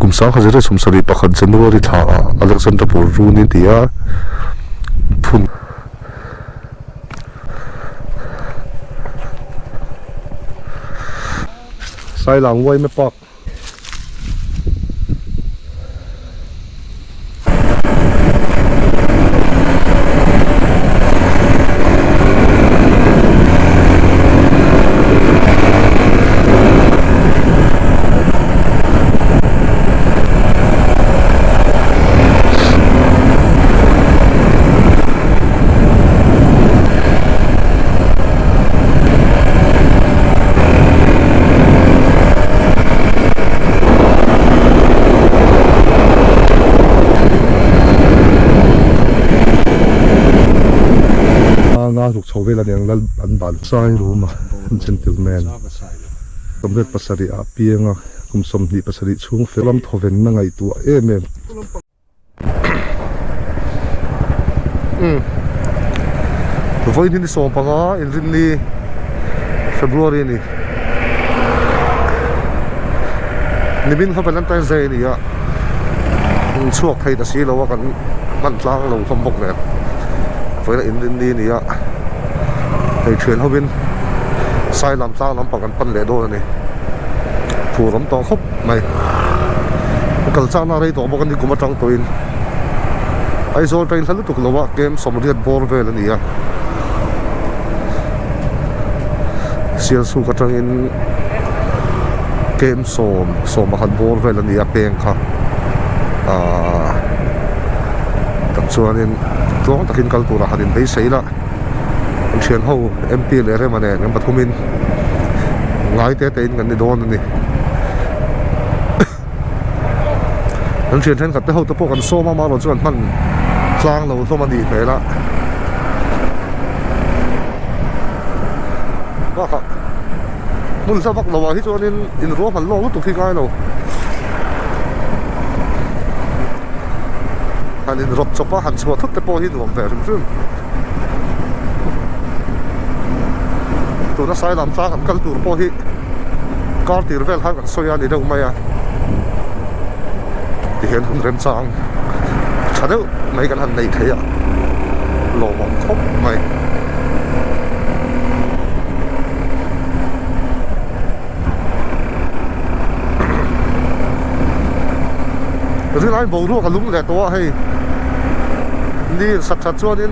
Kum 1971 January thla ah Alexandrapur Runi tia phun. Sailang Uaime Park. Nga ruk chho vel aniang lal an ban chai rum a gentleman 77 ah piang a kum 27 chhung fel ram thawven na ngaihtuah em em. Vawiin hi ni 15 inrinni February a ni nimin kha Valentine's Day a ni a chhuak thei ta si lo a kan hman tlang lo hlawm bawk nen vawiin a inrinni a ni a hei thian hovin Sailam tlang lampang kan pan leh dawn a ni phur awm tawh khawp mai ka kal chakna rei tawh bawk a ni kum atang tawhin Aizawl train hla lutuk lo a kem sawmriat bawr vel a ni a Sialsuk atangin kem sawm sawm pakhat bawr vel a ni a peng kha ahh tak chuanin tluang takin kal turah han inbeisei la an thian ho M_P leh Rema nen an pathumin ngai te te in kan ni dawn a ni an thian thenkhat te ho te pawh kan sawm a amaherawhchu an hman tlang lo hlawm a nih hmel a bakah hmun hla vak lo ah hi chuanin in ruahman lawk lutuk hi ngai lo han inrawp chawp a han chhuah thut te pawh hi nuam ve hrim hrim. Tuna Sailam tlang an kal tur pawh hi kar tir vel khan kan sawi a ni deuh mai a tihian hun remchang tha deuh mai kan han nei thei a lawmawm khawp mai. Rilai boruak a lum leh tawh a hei ni sat that chuanin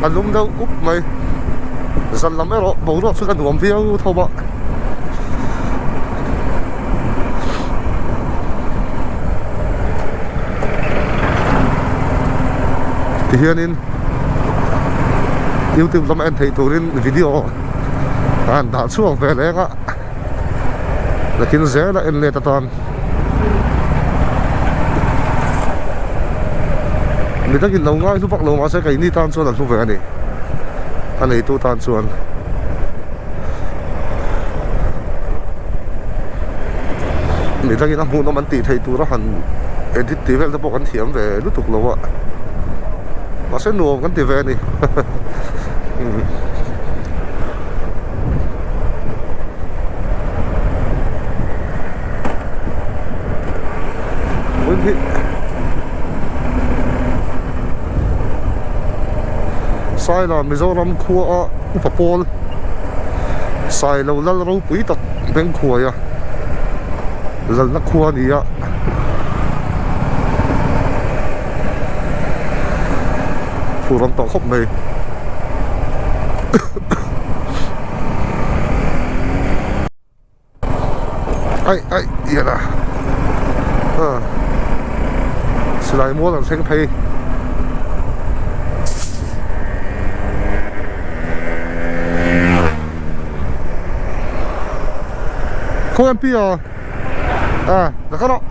a lum deuh up mai zan lam erawh boruak chu a nuam viau tho a tihianin youtube lama en theih turin video a han dah chhuak ve leng a nakin zel a en let atan mi takin lo ngai hlu vak lo mahse keini tan chuan a hlu ve a ni a neitu tan chuan. Mi takin a hmuhnawm an tih theih tura han edit tih vel te pawh kan thiam ve lutuk lo a mahse nuam kan ti ve a ni. Saila Mizoram khua a upa pawl Sailo lal ropui tak Bengkhuaia lalna khua a ni a. Phur an tawh khawp mai. Aih aih tih a silai mual an thleng phei. Khawi an pi a a la kal rawh.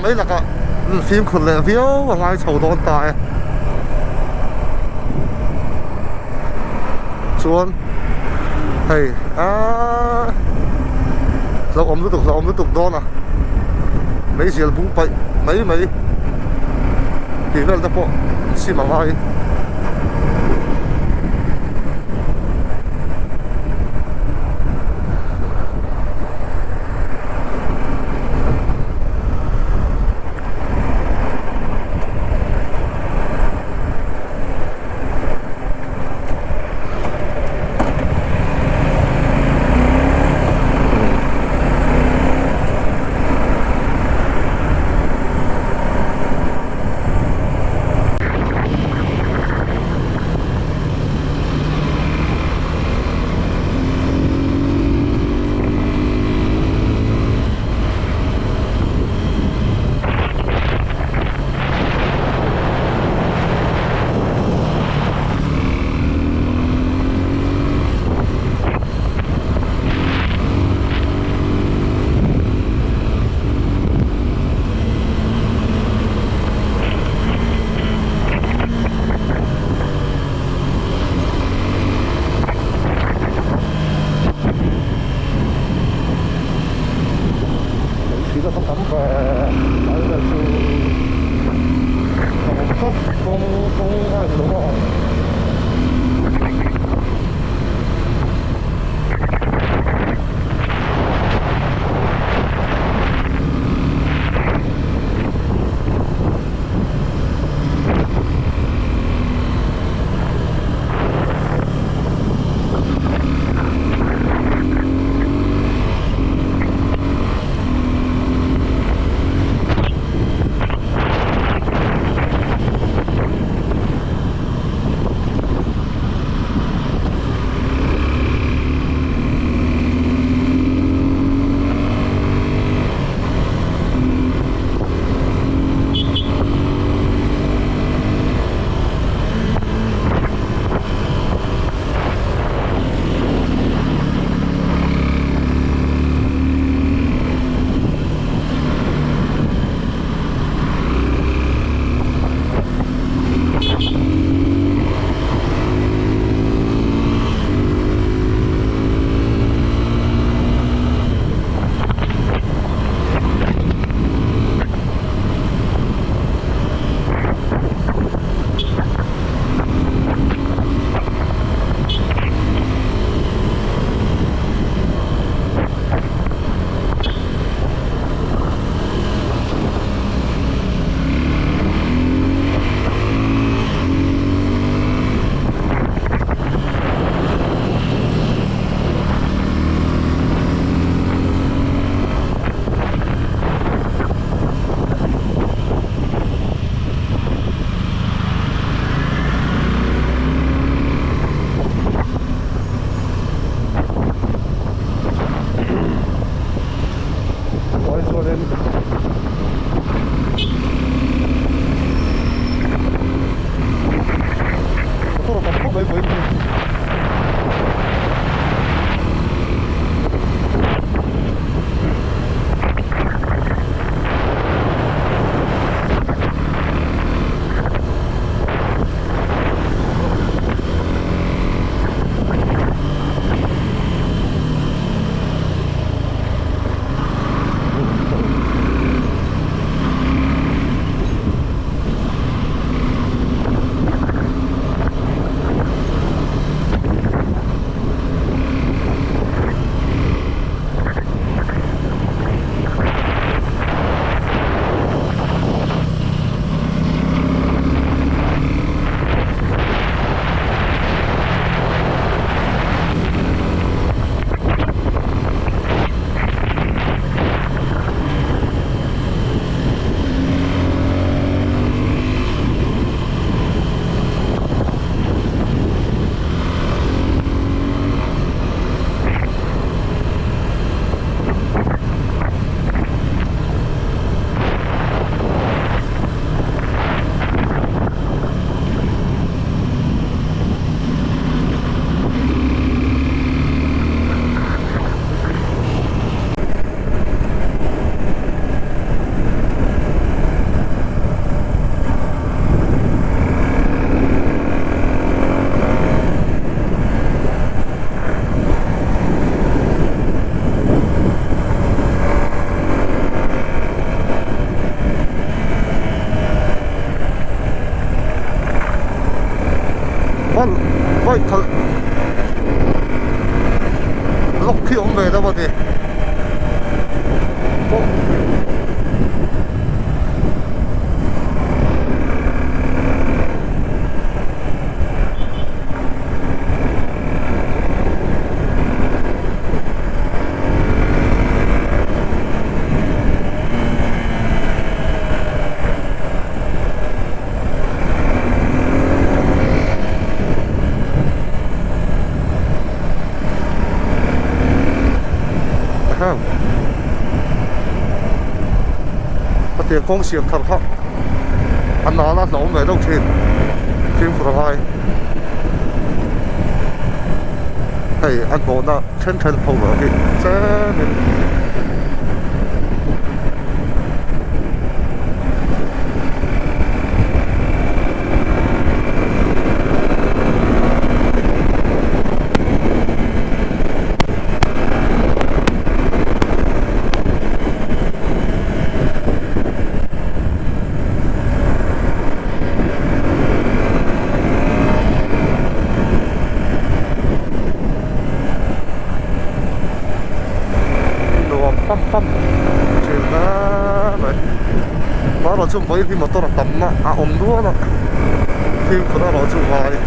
mai lakah fimkhur leh viau a ngai chho dawn ta e. Chuan hei aaa hlauhawm lutuk hlauhawm lutuk dawn a meizial bung paih mai mai tih vel te pawh sim a ngai. Van bike khalh lock hi awm ve deuh a ni pawh Hetiang kawng siam thar kha a nal a hlauhawm ve deuh thin fimkhur a ngai hei a hnawhna then then ho lah hi tlemin. Nuam pam pam thin hle mai Marawh chu vawiin hi motor a tam a a awm nual a fimkhur erawh chu ngai.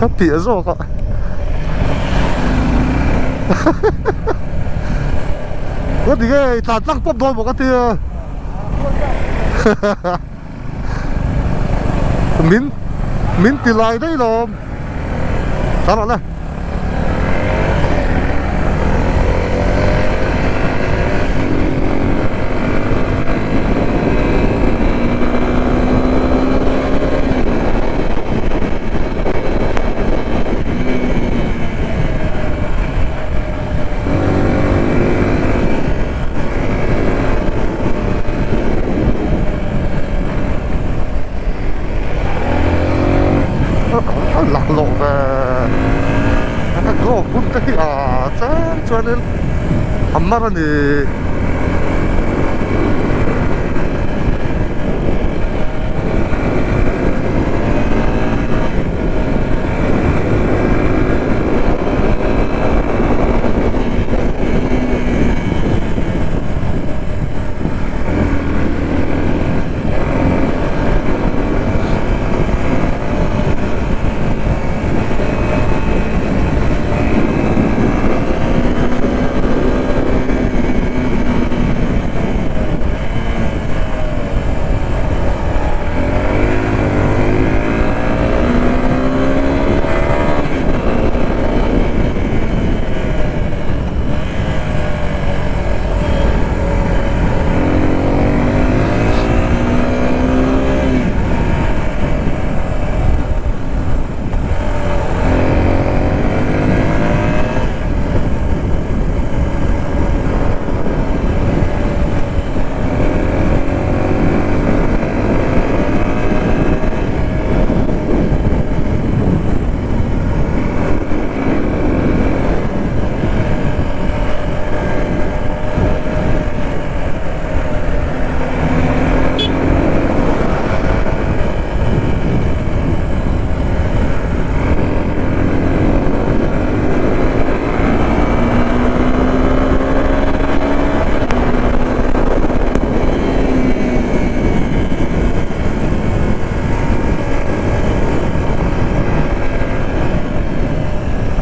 A piah zawk a ka ti nge i tlan tlang pawp dawn maw ka tia min min ti lai daih lawm tlan rawh le. A laklawh ve a glove bun te hi a tlem chuanin a mar a ni.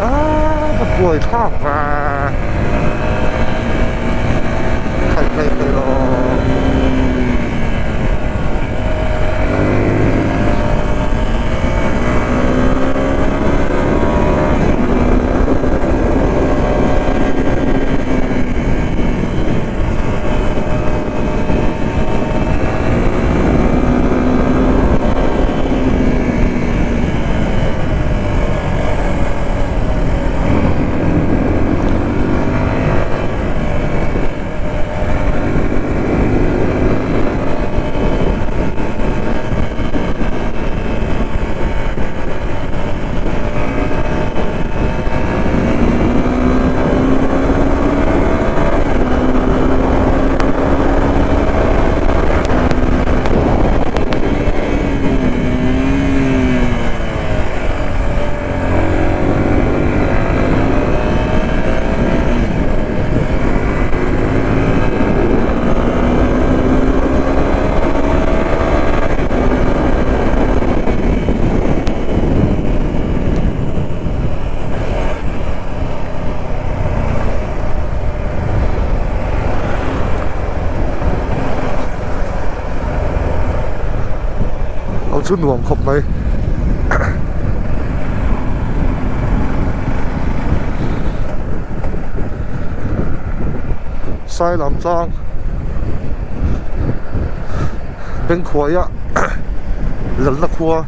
Aaa ka buai thlak va khalh thei thei lo. chu nuam khawp mai. Sailam tlang Bengkhuaia lalna khua.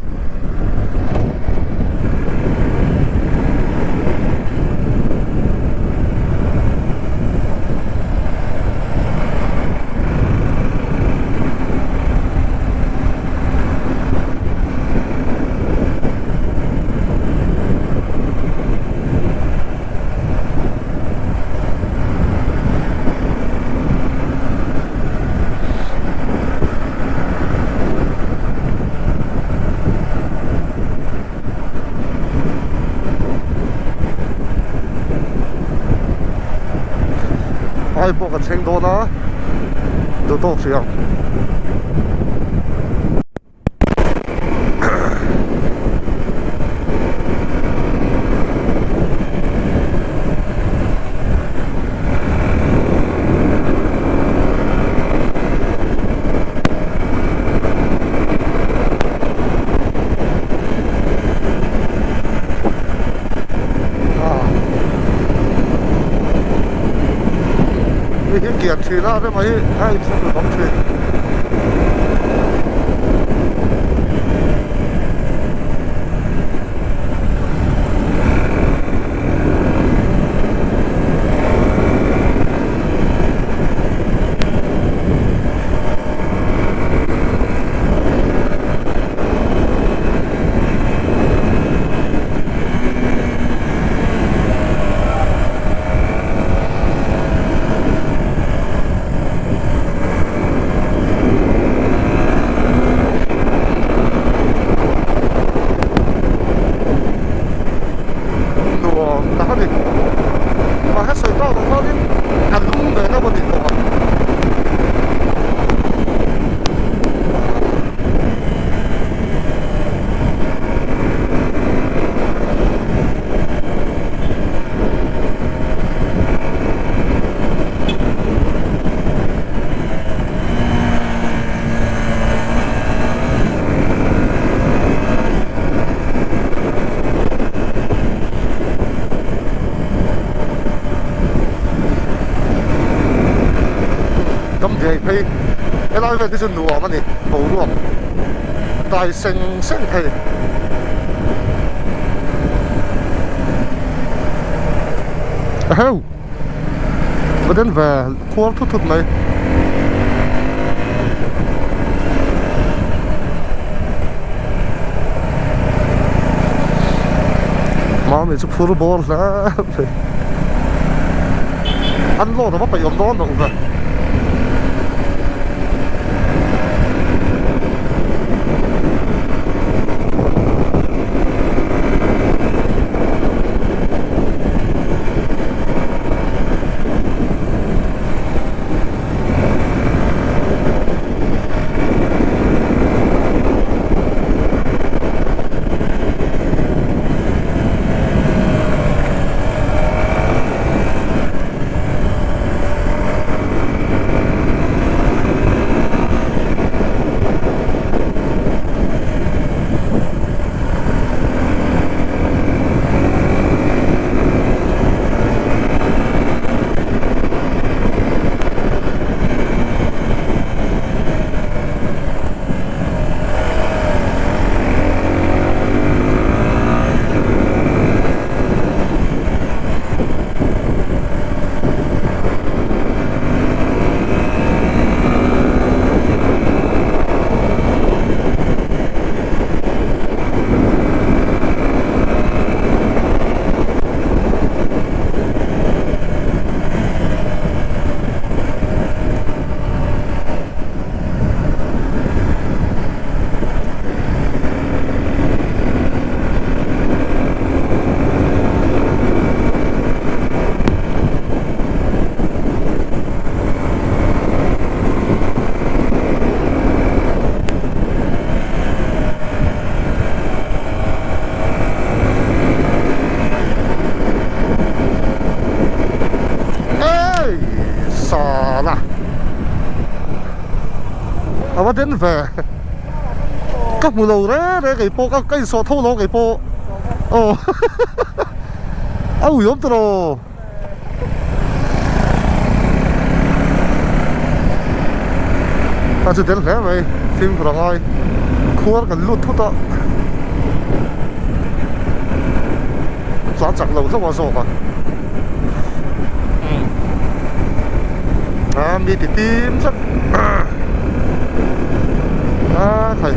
Ai pawh kan thleng dawn a duh tawk hrih ang. Hei hi kian thin a rema hi a inchhung lut awm thin. Nuam tak a ni. Mahse sawi tawk loh chuanin a lum ve deuh a ni tawh ang. Dam diai phei helai vel hi chu nuam a ni boruak dai seng seng thei. Eheu! Va den ve khuar thut thut mai. Mami chu phur bawr hle mai. An load a va peih awm dawn loh ve. Sala a va den ve. Ka hmu lo reng reng kei pawh ka insawh tho lo kei pawh aw a ui awm tawh. A chu tel hle mai fimkhur a ngai khuar kan lut thut a tlan chak lo hlauh a zawk a a mi ti tim tlat a khai.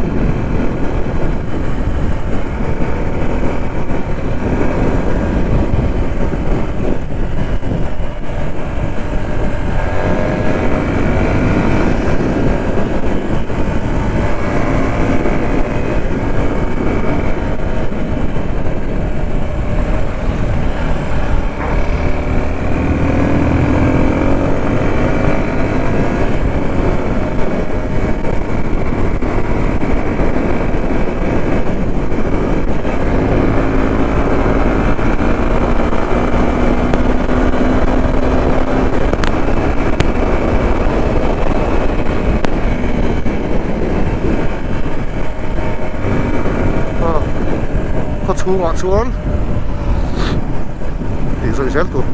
Khaw chhungah chuan tih zawih zel tur.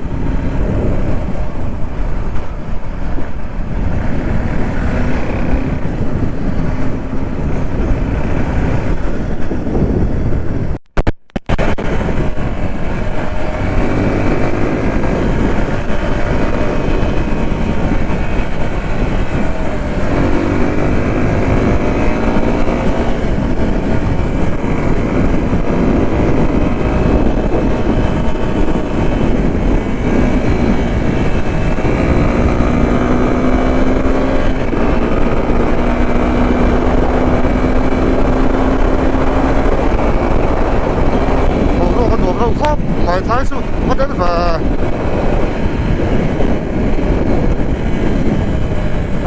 Boruak a nuam lo khawp mai thlai chu a tel ve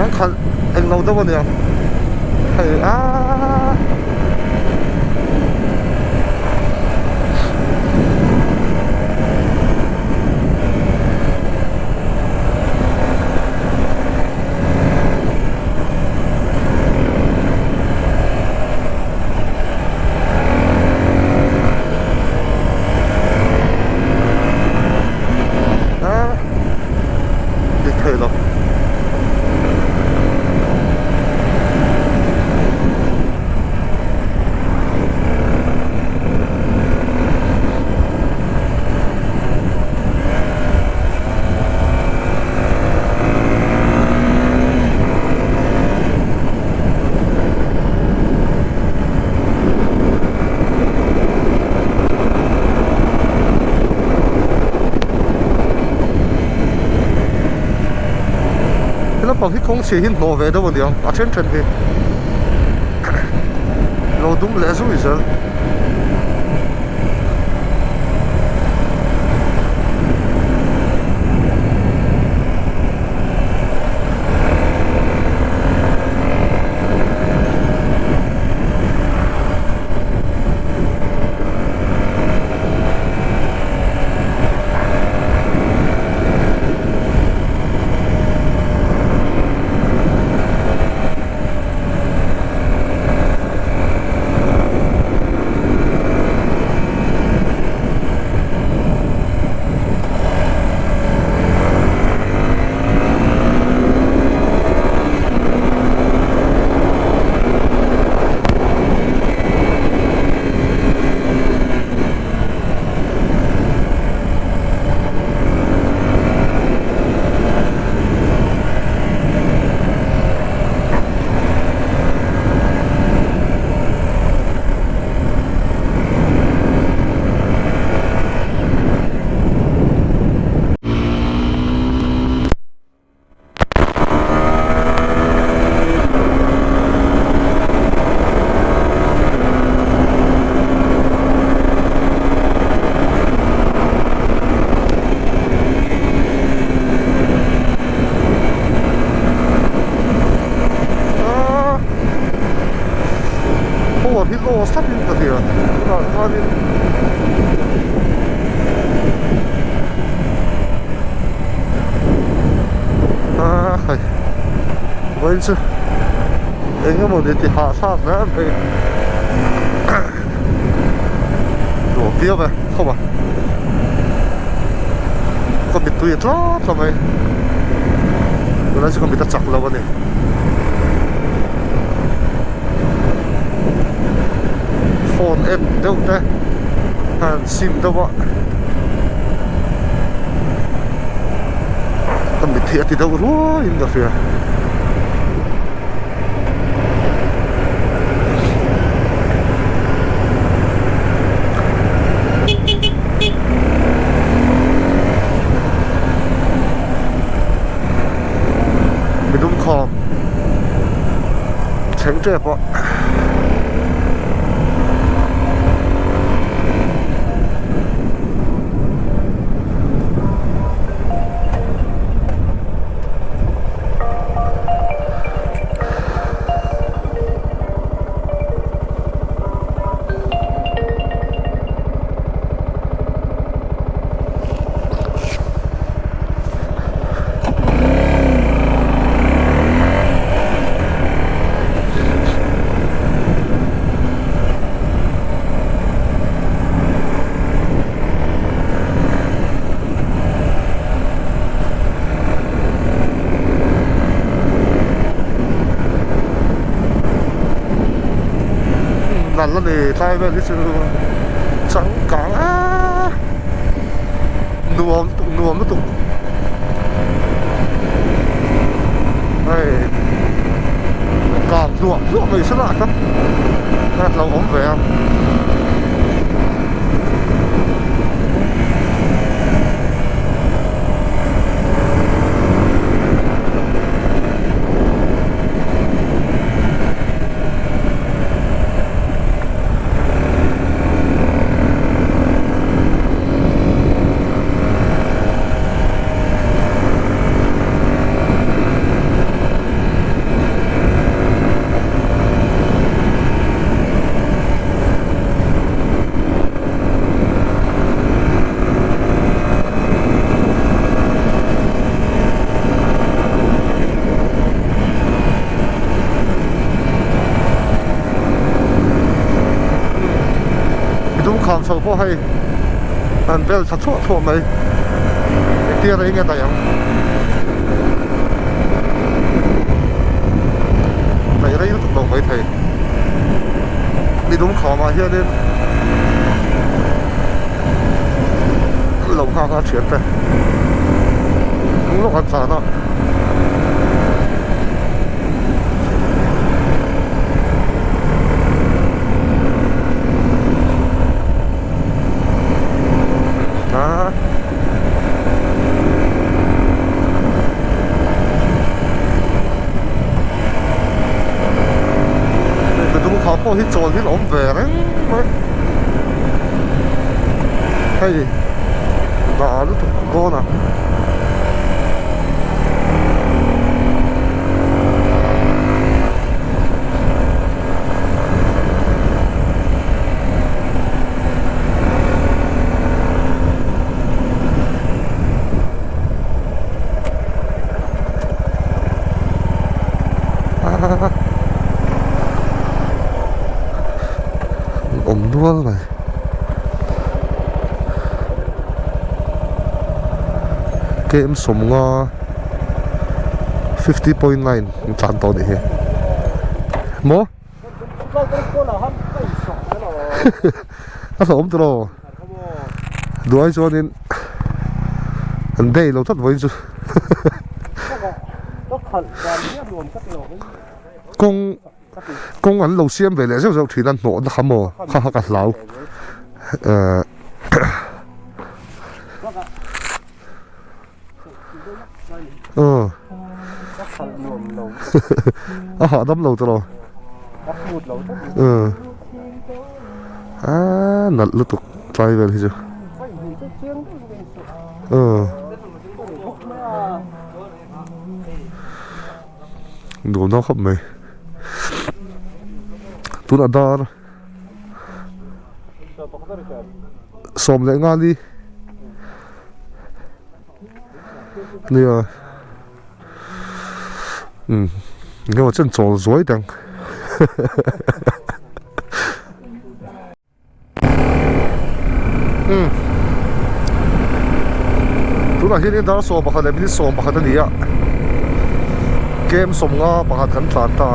an khalh englo deuh a nia hei aaa. Dik thei lo. Lampang hi kawng chhia hi hnawh ve deuh a niang a then then hi lo dum leh zui zel. Power hi loss thlap in ka hria tunah khanin ah hai vawiin chu eng emaw ni ti hahthlak hle mai. Nuam viau e khawp a ka mittui a tla tla mai tunlai chu ka mit a chak lo a ni. Phone en deuh te a han sim deuh a ka mit hi a ti deuh ruai in ka hria. Midum khawm thleng tep a. Nal a ni tlai vel hi chu changkang a nuam lutuk nuam lutuk hei kang hluah hluah mai se lah kha a hlauhawm ve a. Midum kham chho pawh hei an bel tha thuah thuah mai engtir rei nge daih ang daih rei lutuk lo maithei midum kham ah hianin lo nghak a thian te hnung lawk an tlan a. Pawh hi chawl hi a awm ve reng mai hei dah lutuk dawn a. Awm nual mai. Km sawmnga 50.9 an tlan tawh anih hi maw a hlauhawm tawh lo duai chuanin an day lo tlat vawiin chu kawng Kawng an lo siam ve leh zeuh zeuh thin a hnawh na kha maw kha kha ka hlau ehh aw a hahdam lo tawh lo aaa nalh lutuk tlai vel hi chu aw. Nuam dawn khawp mai tunah dar 15 nia umm eng emaw chen chawl zuai teh ang. Umm tunah hianin dar 11 leh minute 11 a ni a kem sawmnga pakhat kan tlan ta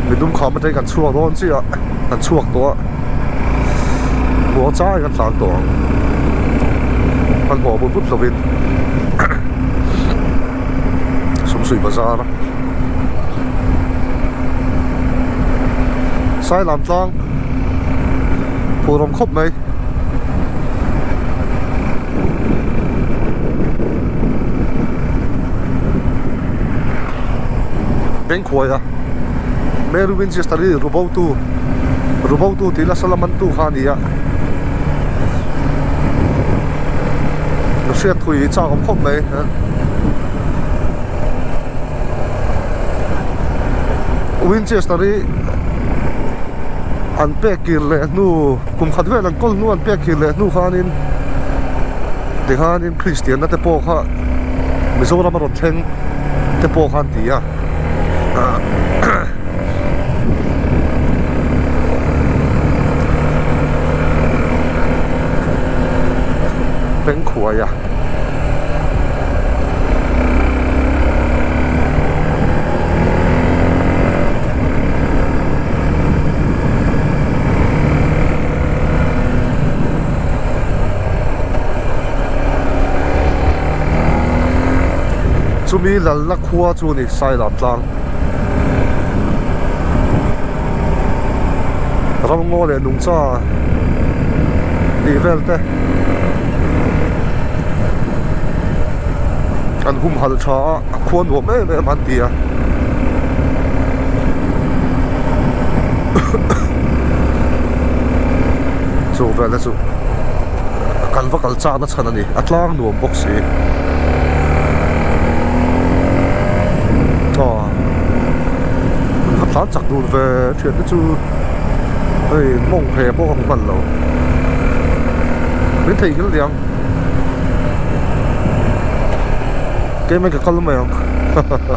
midum kham atangin kan chhuak dawn chiah a kan chhuak tawh a muang changin kan tlan tawh ang hmanhmawh but but lovin Sumsui bazar Sailam tlang phur awm khawp mai. Bengkhuai a Mary Winchester hi rubo tu rubo tu tih nasa lam an tu kha a ni a hriat thui chak awm khawp mai. Winchester hi an pek kir leh hnu kum khat vel an kawl hnu an pek kir leh hnu khanin tikhanin Kristian na te pawh kha Mizoram a rawn thleng te pawh kha an ti a Bengkhuaia. Chumi lalna khua chu a ni Sailam tlang Ramngaw leh nungcha tih vel te. An humhalh tha a a khua nuam em em an ti a chu vel te chu kan va kal chak na chhan a ni a tlang nuam bawk si aw an va tlan chak dun ve thian te chu hei mawng phe pawh ka hmu hman lo min theihnghilh niang. Keimah ka kal mai ang hahaha.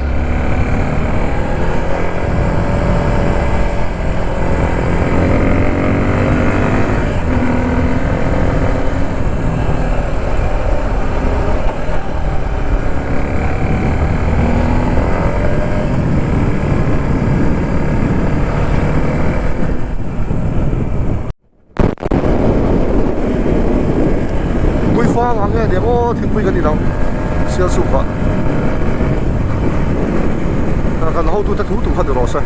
Puifang ang nge nia aw thingpui kan inang sial chhuk ah kan hotute thu thu kha ni rawh se.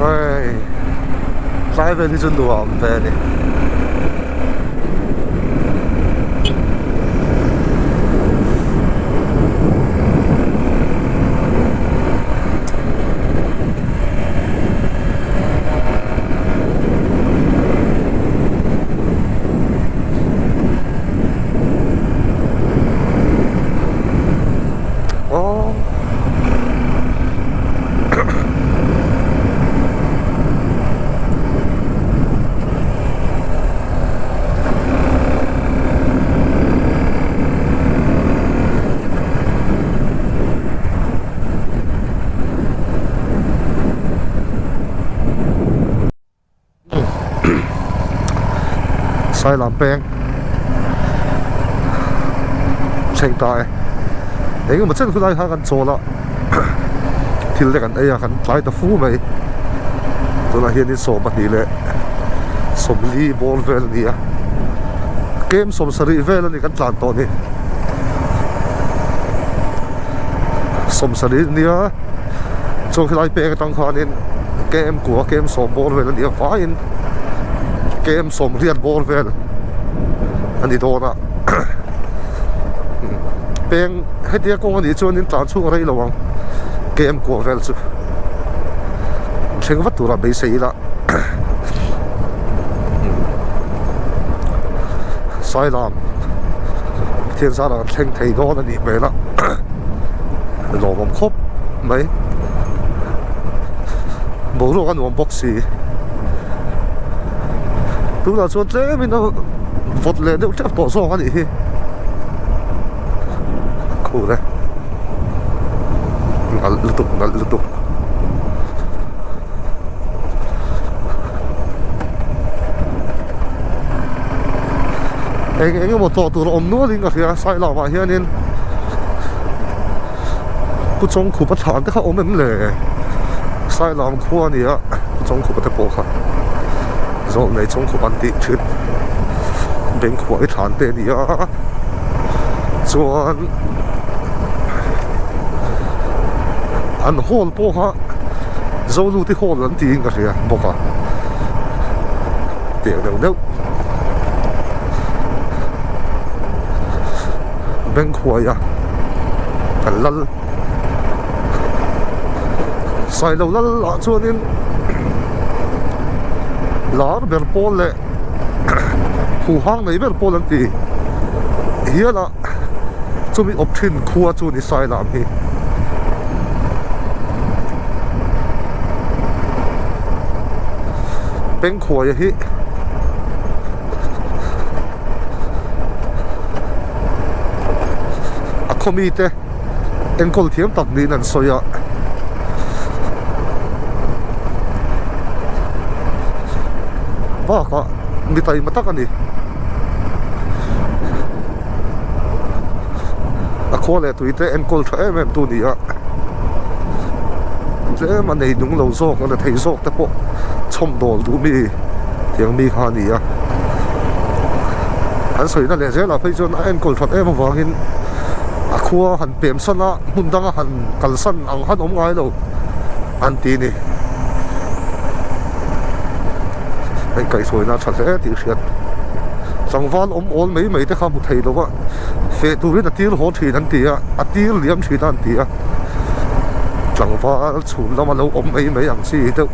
Hei tlai vel hi chu nuam ve a ni. Sailam peng thleng ta e engemaw chen khulai kha kan chawl a thil te kan ei a kan tlai ta fu mai tunah hianin 22 leh 40 bawr vel a ni a kem 70 vel a ni kan tlan tawh ni 70 nia chuan khilai peng atang khanin km kua km sawm bawr vel a ni a vaiin km sawm riat bawr vel a ni dawn a peng hetia kawng a nih chuanin tlan chhung a rei lo ang km kua vel chu thleng vat tura beisei ila Sailam. Pathian zarah kan thleng thei dawn a nih hmel a, lawmawm khawp mai. Boruak a nuam bawk si. Tunah chuan tlemin a vawt leh deuh tep tawh zawk a nih hi. Khur e. Nalh lutuk nalh lutuk. Eng eng emaw tawh tur a awm nual in ka hria Sailam ah hianin Pu Chawngkhupa thlan te kha awm em le Sailam khua a ni a Pu Chawngkhupa te pawh kha Zawlnei Chawngkhupa an tih thin Bengkhuai thlan te a ni a chuan an hall pawh kha Zoluti hall an tiin ka hria bawk a tiang deuh deuh Bengkhuai a kan lal Sailo lal ah chuanin lar ber pawl leh huhang nei ber pawl an ti hial a chumi awp thin khua chu ni Sailam hi. Bengkhuaia hi a khaw mite enkawl thiam tak niin an sawi a. Bakah mi taima tak a ni. A khua leh tui te enkawl tha em em tu ni a. Tlem a nei nung lo zawk a la thei zawk te pawh chhawmdawl duh mi tiang mi kha a ni a. An sawina leh zelah phei chuan a enkawl that em avangin a khua han pem san a hmun danga han kalsan ang han awm ngai lo an ti ni. Hei kaihhruaina a tha hle tih hriat tlangval awm awl mai mai te kha hmu thei lo va feh turin a tir haw thin an ti a a tir liam thin a an ti a tlangval chhun lama lo awm mai mai ang chi deuh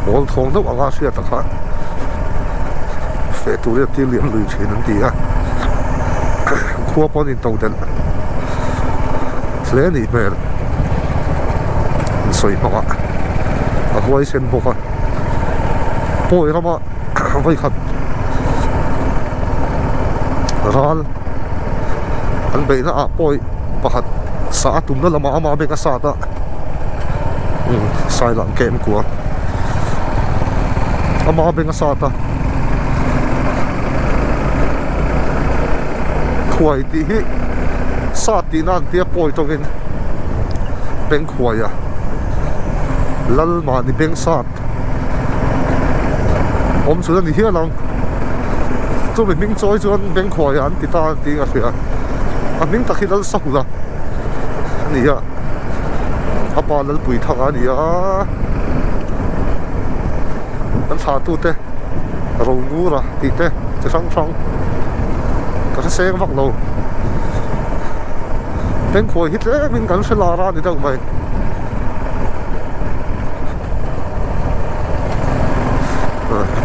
awl thawng deuh anga hriat a kha feh turin a tir liam lui thin an ti a khua pawh an intodelh hle a nih hmel an sawi hmang a a huaisen bawk a pawi rama vawikhat ral an beihna ah pawi pakhat sah a tumna lamah ama beng a sat a sailam kem kua ama beng a sat a khuai tih hi sat tihna an tia pawi tawngin beng khuai a lal mahni beng sat awm chu a ni hial ang chumi hming chawi chuan beng khuai an ti ta an tih a hria a hming tak hi lal sahula a ni a a pa lalpui thak a ni a an thlah tute Rongur a tih te chi hrang hrang ka hre seng vak lo Bengkhuai hi tlemin kan hre lar a ni deuh mai.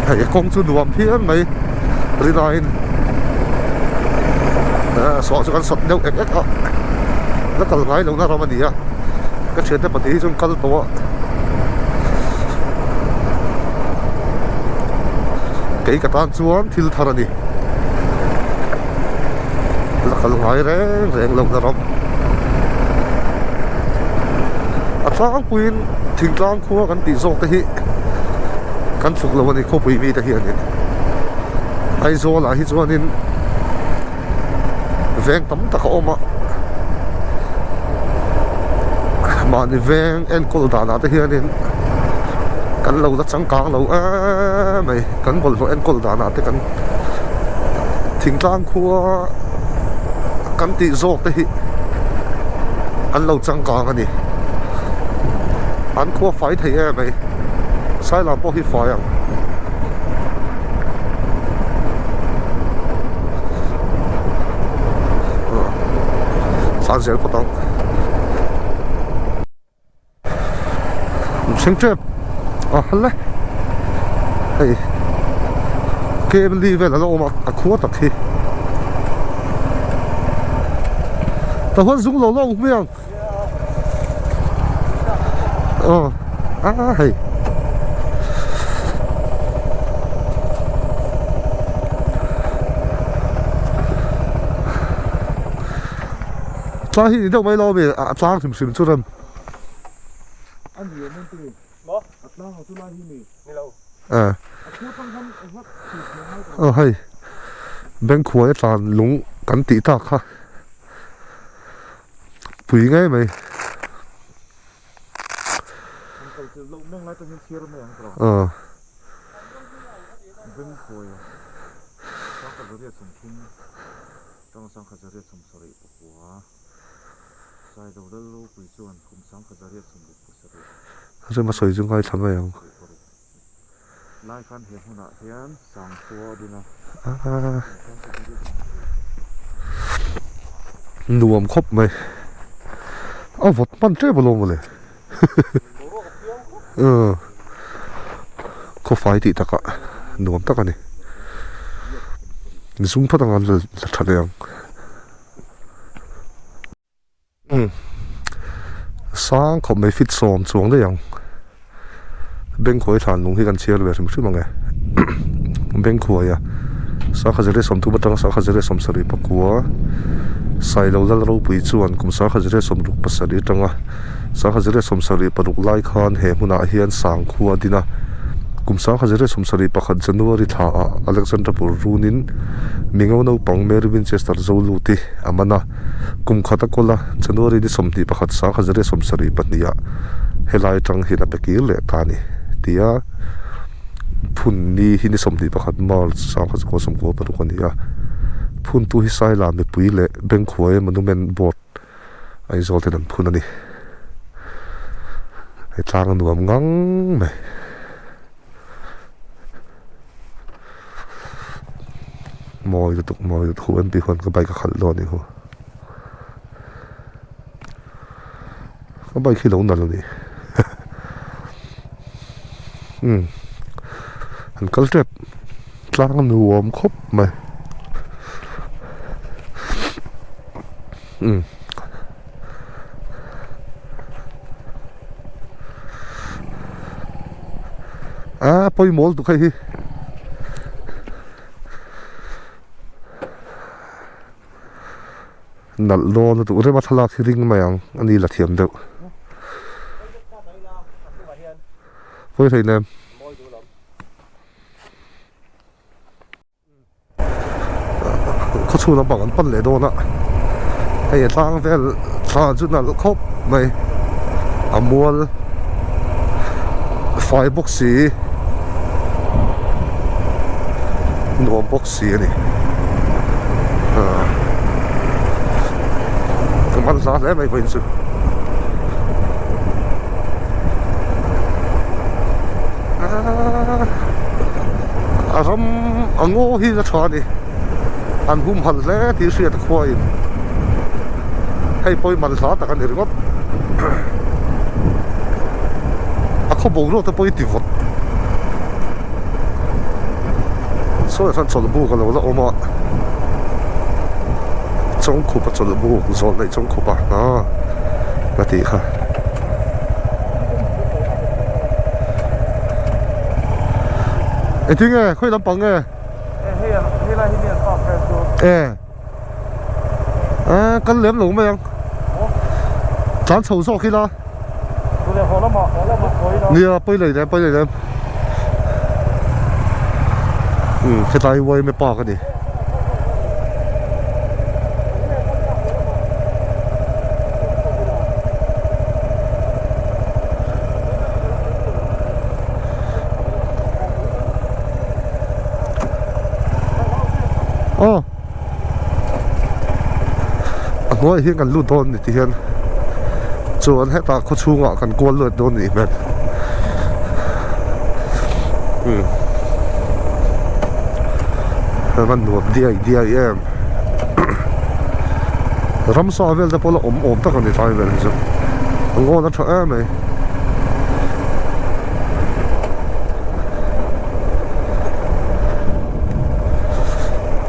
Hei kawng chu nuam phian mai rinaiin sawh chu kan sawt deuh ek ek a la kal ngai lohna ram a ni a ka thiante pahnih hi chuan kal tawh a kei ka tan chuan thil thar a ni la kal ngai reng reng lohna ram a tlangpuiin thingtlang khua kan tih zawk te hi kan tluk lo a ni khawpui mite hianin Aizawl ah hi chuanin veng tam tak a awm a mahni veng enkawl danah te hianin kan lo la changkang lo em mai kan bawlhhlawh enkawl danah te kan thingtlang khua kan tih zawk te hi an lo changkang a ni an khua fai thei em mai sailam pawh hi fai ang. Tlan zel phawt ang. Thleng tep a hle hei cable vel a la awm a a khua tak hi. Tah huan zung lo lo ang hmiang. Aw a hei. Tlang hi ni deuh mai lo ami a tlang hrim hrim chu rem. Aw hei bank huai a tlan lung kan tih tak kha pui ngei mai. Aw. Rema sawi chu ngaithla mai ang. Nuam khawp mai. A vawt hman tep alawm mawle. Khawfai tih takah nuam tak a ni. Zung phawt anga la tha leh ang. Umm sang khawp mai fit sawm chuang daih ang Bengkhuai thlan lung hi kan chhiar ve hrim hrim ang e Bengkhuaia sangha zirlai sawmthum atanga sangha zirlai sawmsarih pakua Sailo Lal Ropui chuan kum sangha zirlai sawmruk pasarih atanga sangha zirlai sawmsarih paruk lai khan he hmunah hian sangkhua a din a kum sangha zirlai sawmsarih pakhat January thla ah Alexandra bur runin Mingo naupang Mary Winchester Zoluti a man a. Kum khat a kawl a, January ni 21 1972 ah helai atang hian a pe kir leh ta a ni tia phun ni hi ni 21 March 1996 a ni a. Phuntu hi Saila mipui leh Bengkhuai Monument Board Aizawl ten an phun a ni. Hei tlang a nuam ngang mai. Mawi lutuk mawi lutuk hu MP huan ka bike a khalh dawn anih hu ka bike hi lo nalh a ni umm an kal tep tlang nuam khawp mai umm. A pawimawh lutuk hei hi nalh dawn lutuk rema thlalak hi ring mai ang a ni la thiam deuh pawi hlei nem. Khawchhung lampang an pan leh dawn a hei a tlang vel thla chu nalh khawp mai a mual fai bawk si nuam bawk si a ni ka man hla hle mai vawiin chu. A ram a ngaw hi a tha a ni an humhalh hle tih hriat a khuain hei pawh hi man hla tak a ni ringawt a khaw boruak te pawh hi ti vawt sawi ah sawn chawlhbuk a lo la awm a chawngkhup a chawlhbuk zawh neih chawngkhup a a tih kha. Engtin nge khawi lampang nge? E a kal lem lo mai ang tlan chho zawk ila nia pawi lei lem pawi lei lem umm hetlai hi yma park a ni. Aw a hnuaiah hian kan lut dawn a ni ti hian chuan hetah khaw chhungah kan kual lut dawn a nih hmel umm a va nuam diai diai em ramsa vel te pawh la awm awm tak a ni tlai vel hi chu a ngawn a tha em mai.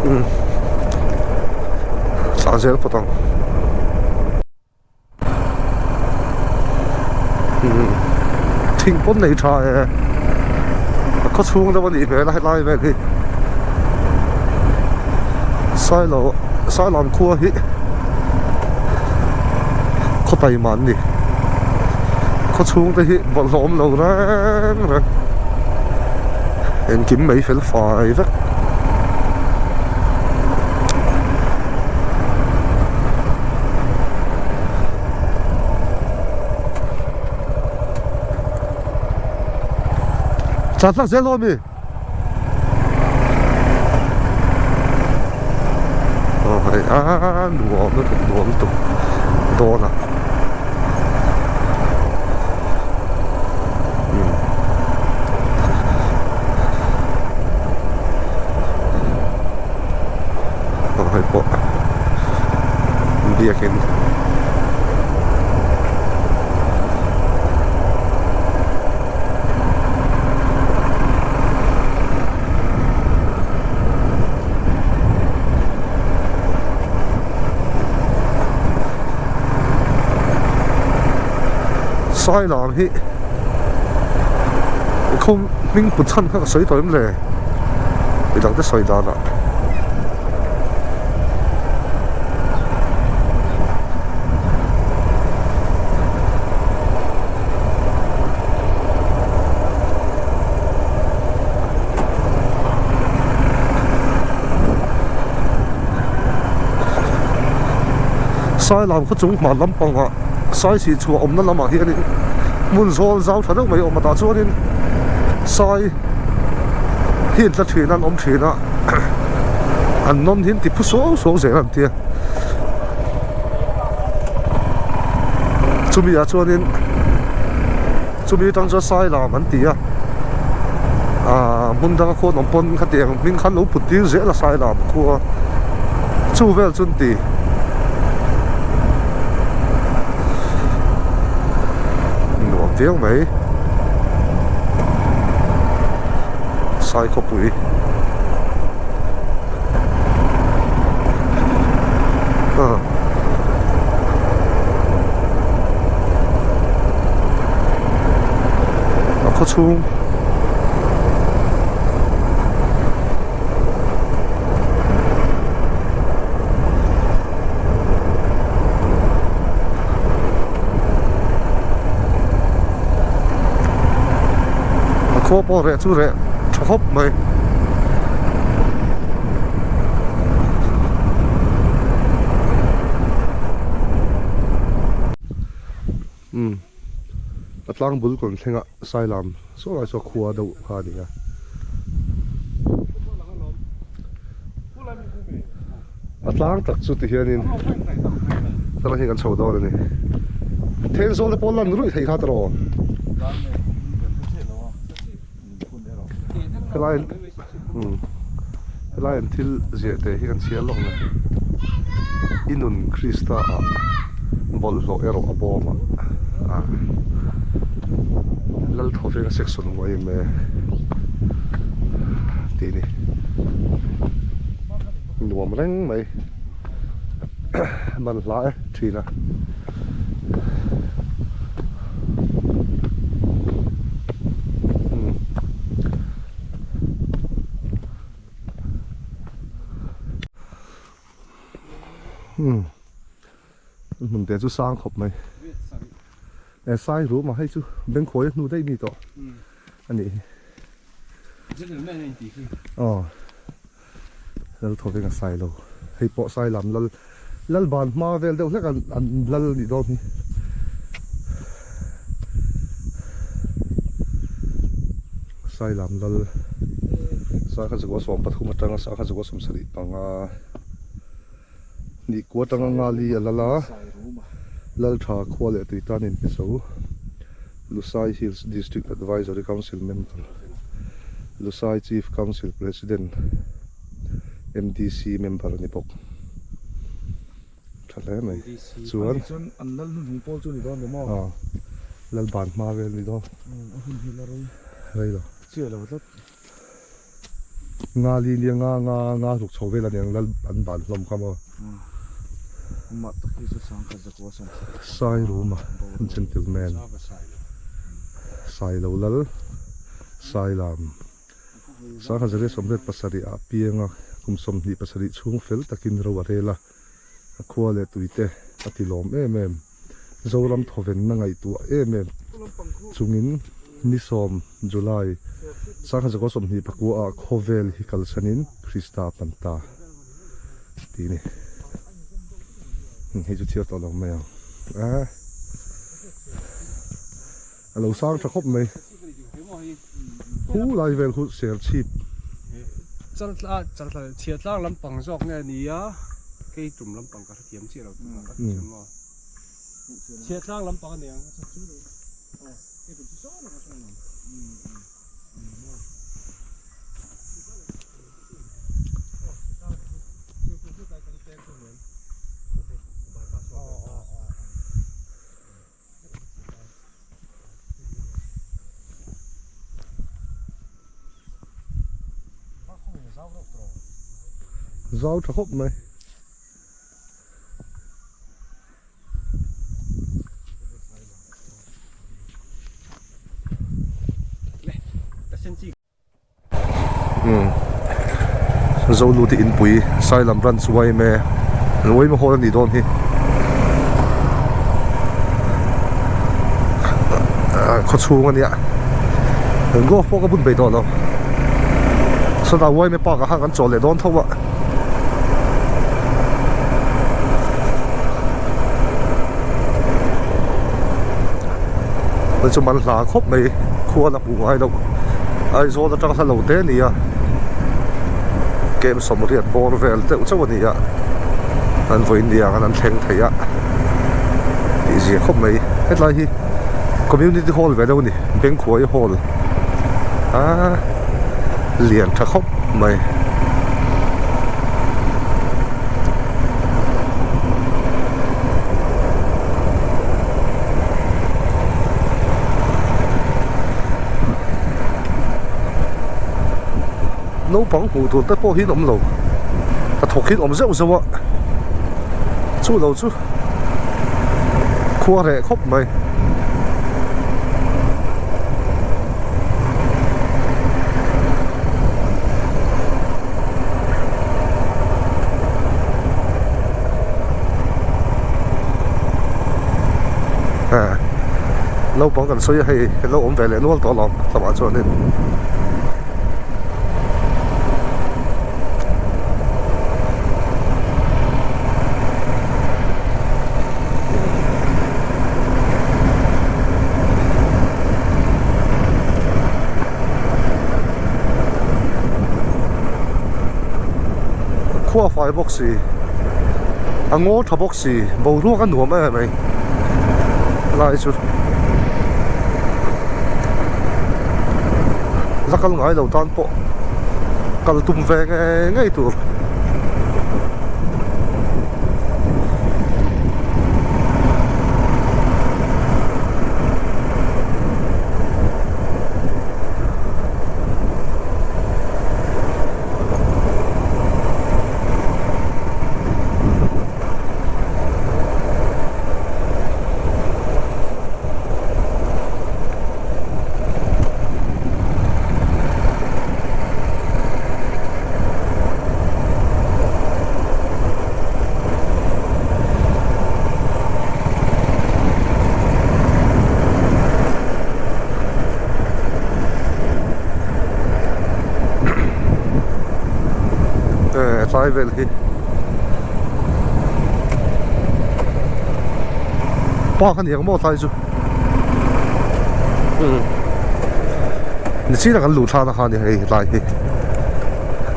Umm thlah zel phawt ang. Thing pawn nei tha e a khaw chhung deuh a nih hmel a helai vel hi Sailo Sailam khua hi khaw taima an ni khaw chhung te hi bawlhhlawh awm lo reng reng engkim mai fel fai vek. Tlan hlak zel dawn mi? Aw hei a nuam lutuk nuam lutuk dawn a. Aw hei pawh biakin Sailam hi khum hming put chhan kha ka sawi tawh em le midang te sawi danah. Sailam khaw chung hman lampangah saisih chhuah awmna lamah hianin hmun zawl zau tha deuh mai a awm a tah chuanin sai hi an tla thin a an awm thin a. An nawn hi an ti phu suau suau zel an tia. Chumi ah chuanin chumi atang chuan sai lam an ti a. Ahh hmun danga khuan awm pawn khatiang hming khan lo put tir zel a sai lam khua chu vel chu an ti. Nuam viau mai. Sai khawpui. A khaw chhung A khua pawh reh chu reh tha khawp mai. Umm a tlang bul kawn thlengah Sailam saw lai saw khua deuh kha a ni a. A tlang tak chu ti hianin tlang hi kan chho dawn a ni. Thenzawl te pawh lan ruih theih kha tawh. Helai umm helai an thil ziah teh hi kan chhiar lawk mai. I nun Krista ah bawlhhlawh erawh a bawm a ah Lalthawvenga section yma tih a ni. Nuam reng mai man hla e thin a. Umm hmun te chu sang khawp mai e sai rum a hei chu bengkhawi a hnu daih mi tawh a nih hi aw lal thaw veng a sai lo hei pawh sai lam lal lal ban hma vel deuh hlek an an lal a nih dawn hi sai lam lal sangha zakua 13 atanga sangha zakua 75. Nihkua atanga Ngali a lal a, Laltha khua leh tui tan in pe zo. Lusai Hills District Advisory Council Member, Lusai Chief Council President, MDC Member a ni bawk. Tha hle mai. Chuan. Chuan an lal hnuhnung pawl chu ni dawn lo maw? Aw, lal ban hma vel ni dawn. A hun hi la rei. Rei lo. Chiah lo tlat. Nga li nia nga nga nga ruk chho vel aniang lal an ban hlawm kha maw. Amah tak hi chu sangkhat zakua sawm. Sai ruma gentleman. Sailo Lal Sailam Sangha Zariat 77 ah pianga kum 27 chhung fel takin ro a rel a, a khua leh tuite a ti lawm em em. Zoram thawvenna ngaihtuah em em chungin ni sawm July Sangha Zakua 29 ah khawvel hi kalsanin Krista a pan ta tih a ni. Hei chu chhiar tawh lo mai ang. A lo sang tha khawp mai. Khu lai vel khu ser chhip. Chaltla chaltla chhiah tlang lampang zawk nge a ni a, kei tum lampang ka hrethiam chiah lo tunah ka hrethiam maw. Chhiah tlang lampang a ni ang. Kei tum chu saw rawh ka hre lo. Zau tha khawp mai. Zoluti inpui Sailam branch yma an yma hall a nih dawn hi khaw chhung a nia golf pawh ka bun bei tawh lo sawtah yma park ah khan kan chawl leh dawn tho a. Chu man hla khawp mai khua la hmuh ngai loh Aizawl atang hla lo te a ni a kem sawmriat bawr vel deuh chauh a ni a an vawiin ni ang an thleng thei a tih zia khawp mai hetlai hi community hall ve deuh a ni Bengkhuai hall ah lian tha khawp mai. Naupang hmuh tur te pawh hi an awm lo hnathawk hi an awm zeuh zeuh a chu lo chu khua reh khawp mai. Naupang kan sawi a hei an lo awm ve leh nual tawh alawm lamah chuanin. Khua fai bawk si a ngaw tha bawk si boruak a nuam em em mai helai chu la kal ngai lo tan pawh kal tum ve ngei ngei tur. Tlai vel hi park a ni ang maw tlai chu nichin a kan luh thlak na kha a ni hei tlai hi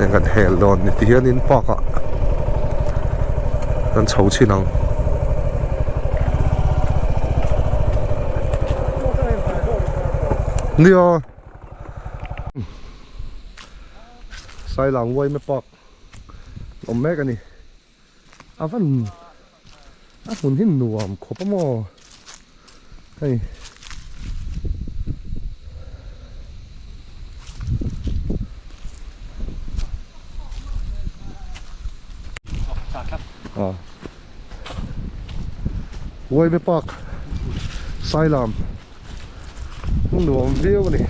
eng kan hel dawn ni tihianin park ah kan chho chhin ang. Nia Sailang Uaime Park awm mek a ni a van a hmun hi nuam khawp a maw hei. Uaime Park Sailam. Nuam viau a ni.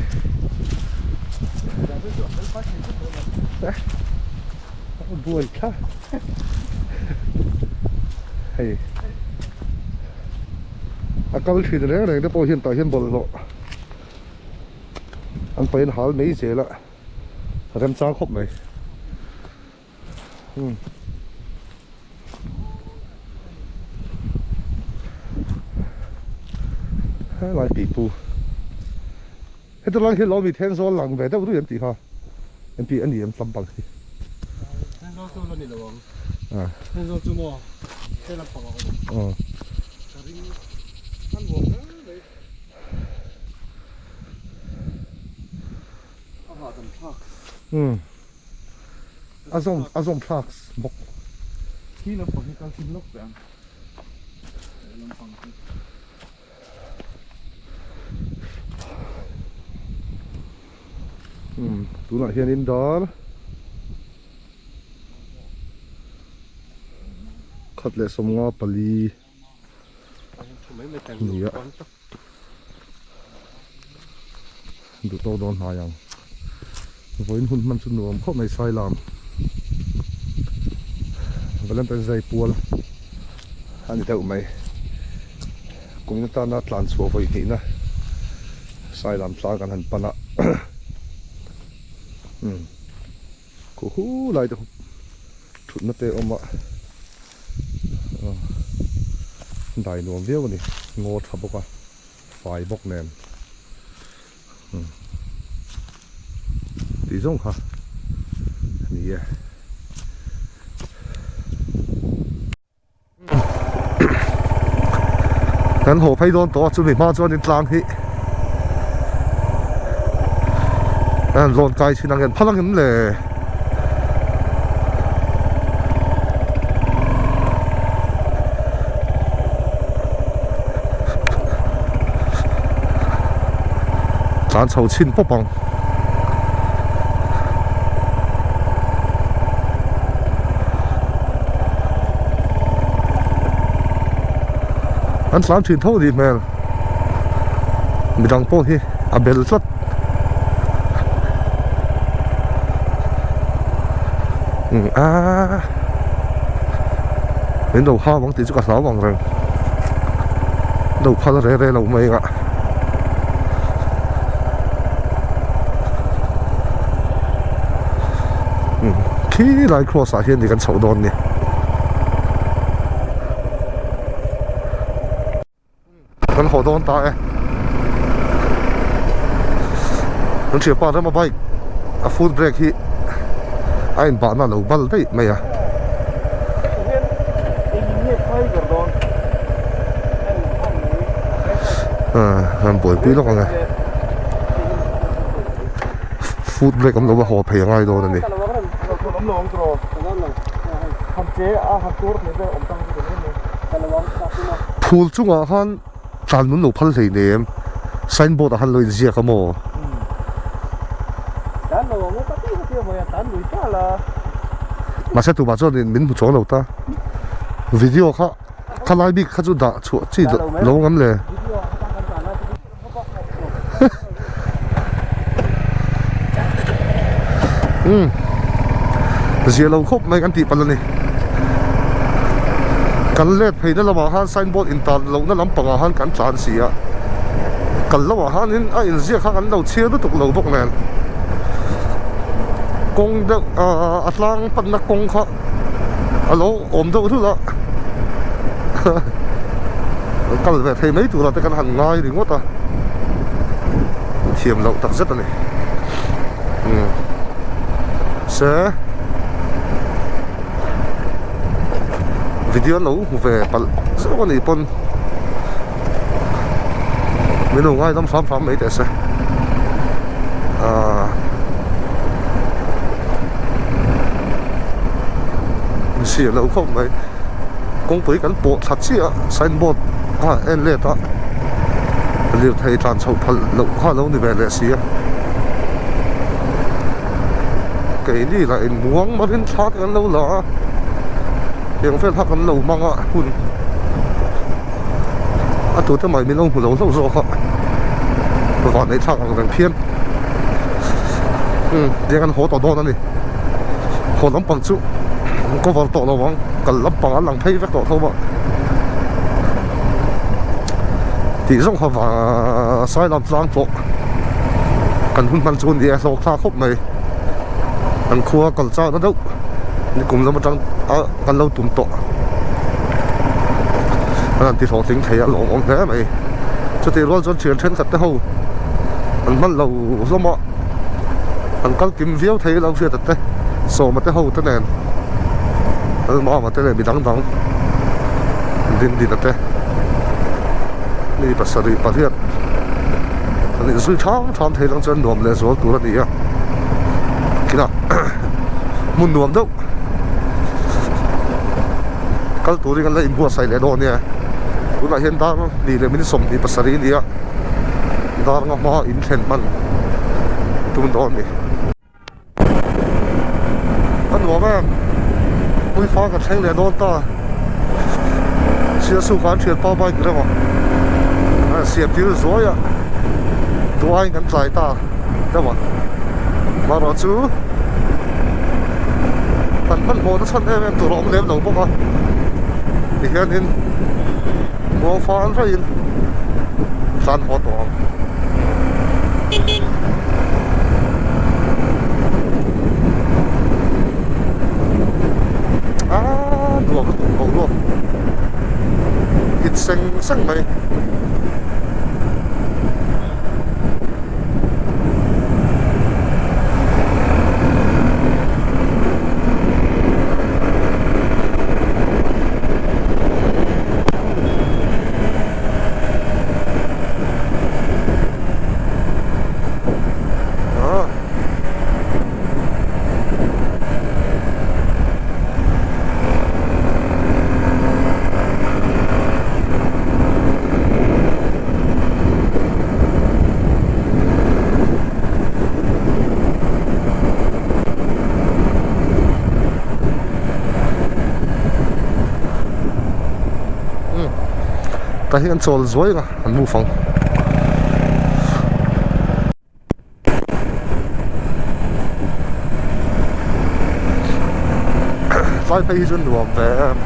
Buai thla hei a kal thin reng reng te pawh hian tah hian bawlhhlawh an paih an hal mai zel a remchang khawp mai. Helai pipu heti lai hi lawmi Thenzawl lang ve deuh ruih an tih kha an tih a ni em tlampang hi. Thenzawl chu la ni lo ang. Thenzawl chu maw he lampang a awm ang. Ka ring a nuam hle mai. A hahdam thlak. A zawm a zawm thlak bawk. Khi lampang hi kal chhin lawk teh ang. He lampang hi. Umm tunah hianin dar khat leh 54 ni a. Duh tawk dawn hnai ang. Vawiin hun hman chu nuam khawp mai Sailam. Valentine's Day pual a ni deuh mai. Kumin atana tlan chhuah vawi hnihna Sailam tlang kan han pan a. Umm khuh hu lai te khu thutna te a awm a. Dai nuam viau a ni ngaw tha bawk a fai bawk nen tih zawng kha a ni e. Kan haw phei dawn tawh a chumi hma chuanin tlang hi a han lawn kai thin ang hian phal ang em le. Tlan chho chhin pawp ang. An tlan thin tho ni hmel. Midang pawh hi a bel tlat. A min lo hau ang tih chu ka hlau ang reng lo phal re re lo mai ang a khi lai cross ah hian ni kan chhoh dawn ni. Kan haw dawn ta e. Kan thianpa rama bike a foot brake hi a inbahna a lo bal daih mai a. An buaipui lawk ang e. Foot brake awm lo a haw phei a ngai dawn a ni. Phul chungah khan tlan nun lo phal hlei nem signboard ah khan lo inziak a maw? Mahse tumah chuan min hmu chuang lo ta video kha khalai bik kha chu dah chhuah chi lo ngam le. Umm zia lo khawp mai kan tih palh a ni kan let phei na lamah khan signboard in tan lohna lampangah khan kan tlan si a kal lamah khanin a inziak kha kan lo chhiar lutuk lo bawk nen kawng deuh ahh a tlang panna kawng kha a lo awm deuh rulh a kal ve thei mai turah te kan han ngai ringawt a thiam loh tak zet a ni umm se video an lo hmu ve palh zeuh a nih pawn min lo ngaidam hram hram mai teh se ahh zia lo khawp mai kawngpui kan pawh thla chiah a signboard kha en let a lirthei tlan chhoh phalh loh kha a lo ni ve leh si a keini lah in muang marin thla te kan lo la a tiang vel kha kan lo hmang a hun a tute mai min lo hmu lo hlauh zawk a. Vanneih thlak ang reng phian. Umm tiang an haw tawh dawn a ni. Haw lampang chu an cover tawh lo ang, kal lampang an lang phei vek tawh tho a. Tih zawng kha vang Sailam tlang pawh kan hun hman chu a ni a, hlawk thlak khawp mai. Kan khua kal chak na deuh nikum lam atang a kan lo tum tawh. An han ti hlawhtling thei a lawmawm hle mai. Chutih rual chuan thian thenkhat te ho an hman lo hlawm a, an kal kim viau thei lo hriat te sawma te ho te nen Lalmama te leh mi dang dang Dindina te mi pasarih pariat an inzui tham tham thei lang chuan nuam leh zual tur a ni a kinah hmun nuam deuh kal turin kan la inbuatsaih leh dawn nia tunah hian dar hnih leh minute sawmhnih pasarih a ni a dar nga hma in thlen hman tum dawn a ni. A nuam em Puifa ka thleng leh dawn ta Sialsuk ah an thianpa bike reng a a siam tir zuai a duaiin kan tlai ta deuh a marawh chu kan hmanhmawh na chhan em em tur a awm lem lo bawk a tihianin muangfang raiin tlan haw tawh ang. Aaa nuam lutuk boruak hit seng seng mai. Tah hian chawl zuai ang a an move ang. Tlai phei hi chu nuam ve em.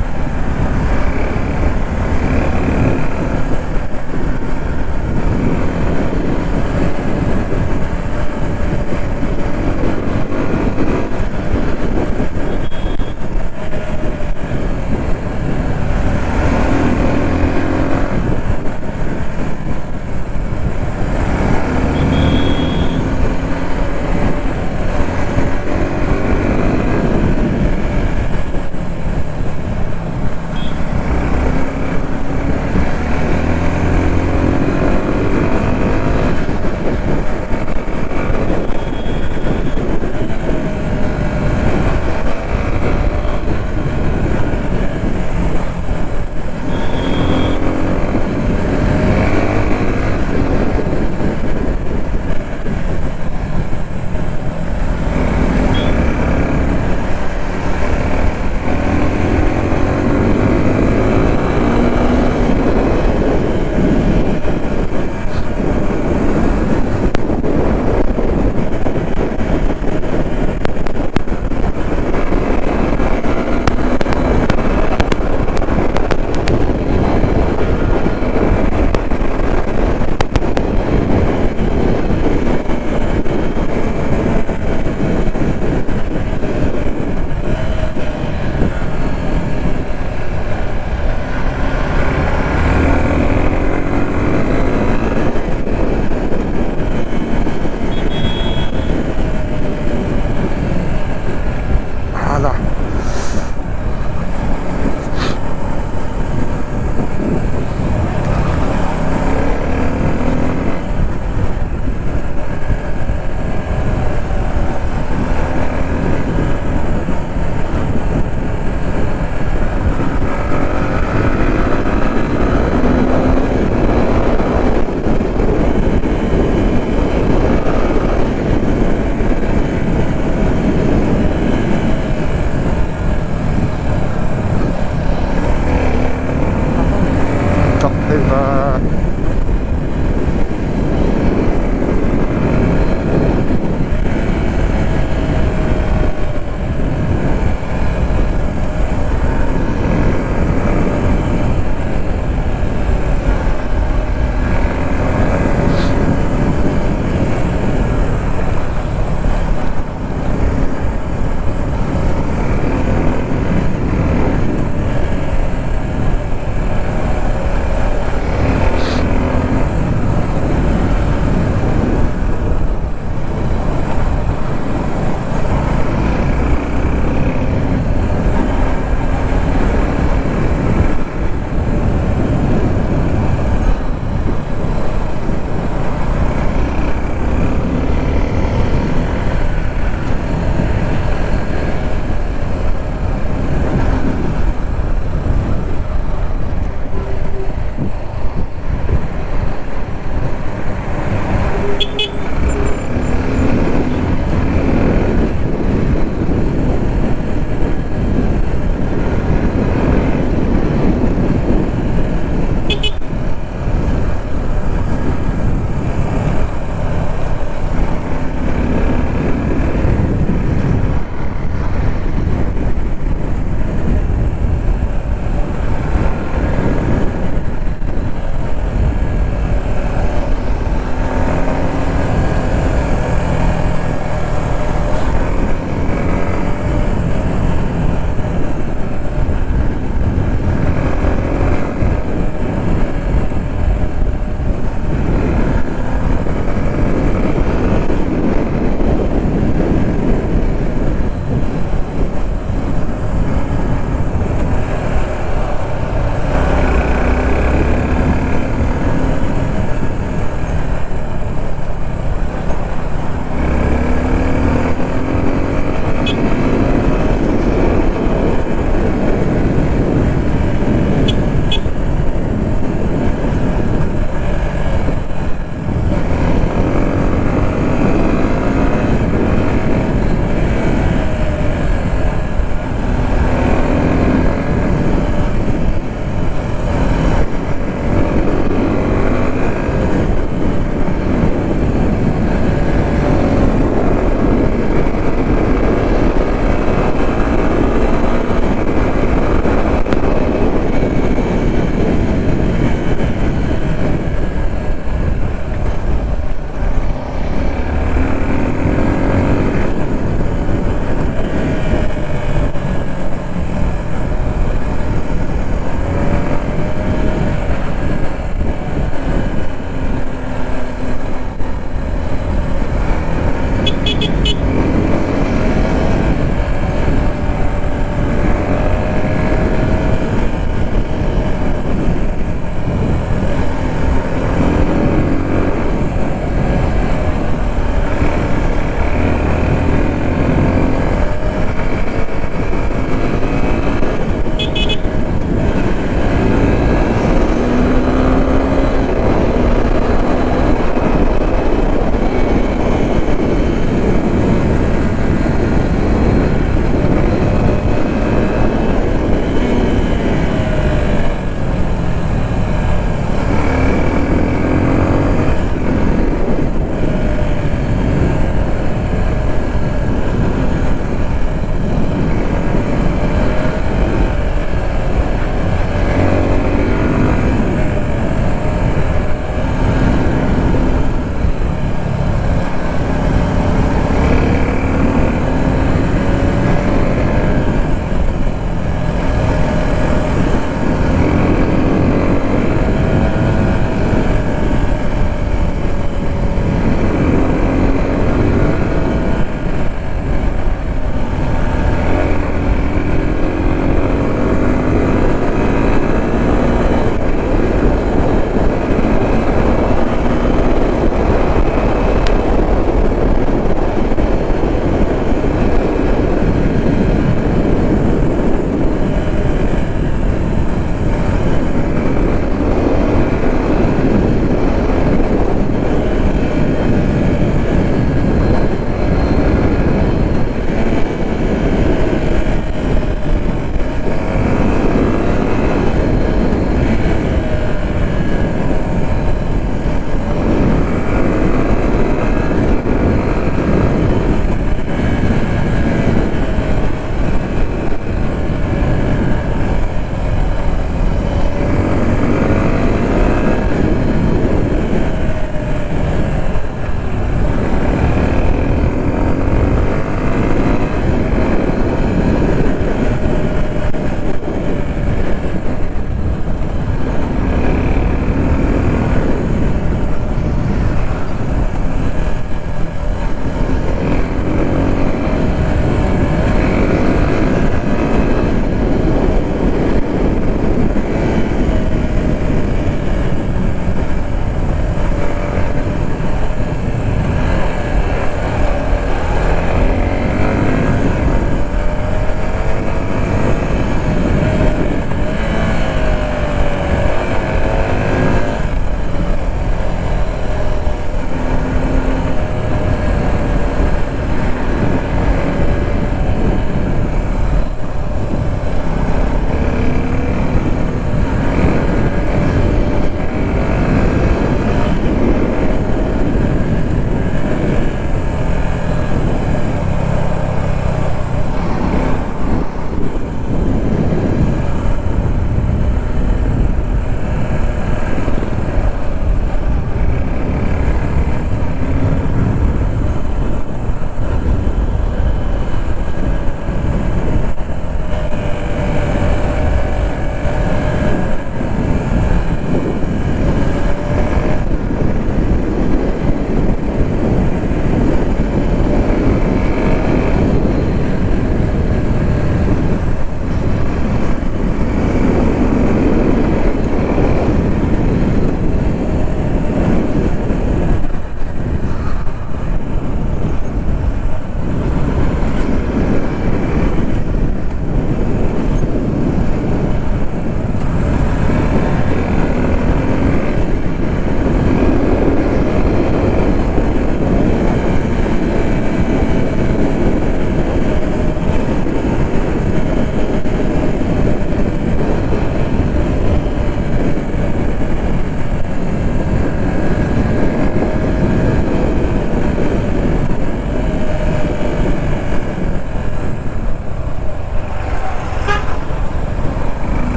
Chak phei va.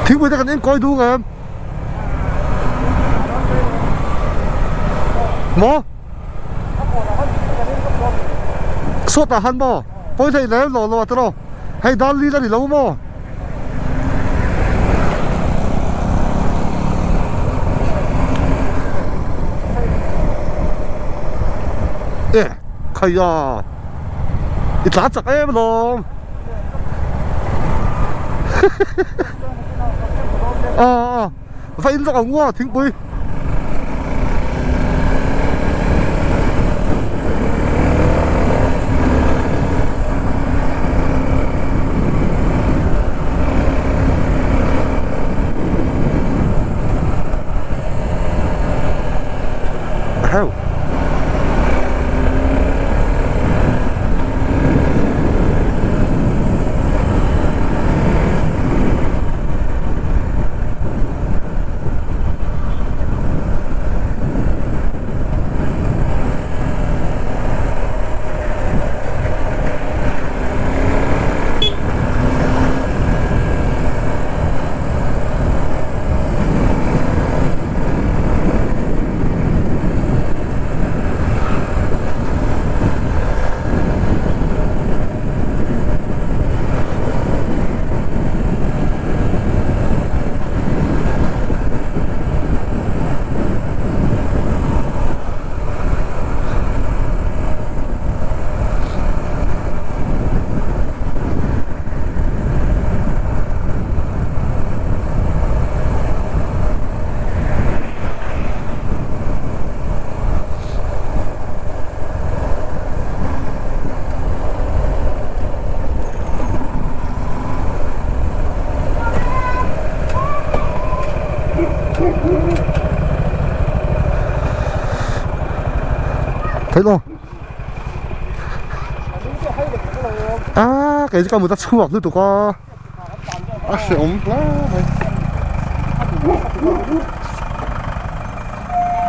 Thingpui te kan enkawi duh ngem? Maw? Sawtah han maw? Pawi hlei lem lo lo a tiraw? Hei dan lil a ni lo maw? E khaia i tla chak em alawm a a va in zawk ang u a thingpui. Heu. Thấy không? À, cái gì cả một ta chuộc rồi tụi con. À, sẽ ốm quá.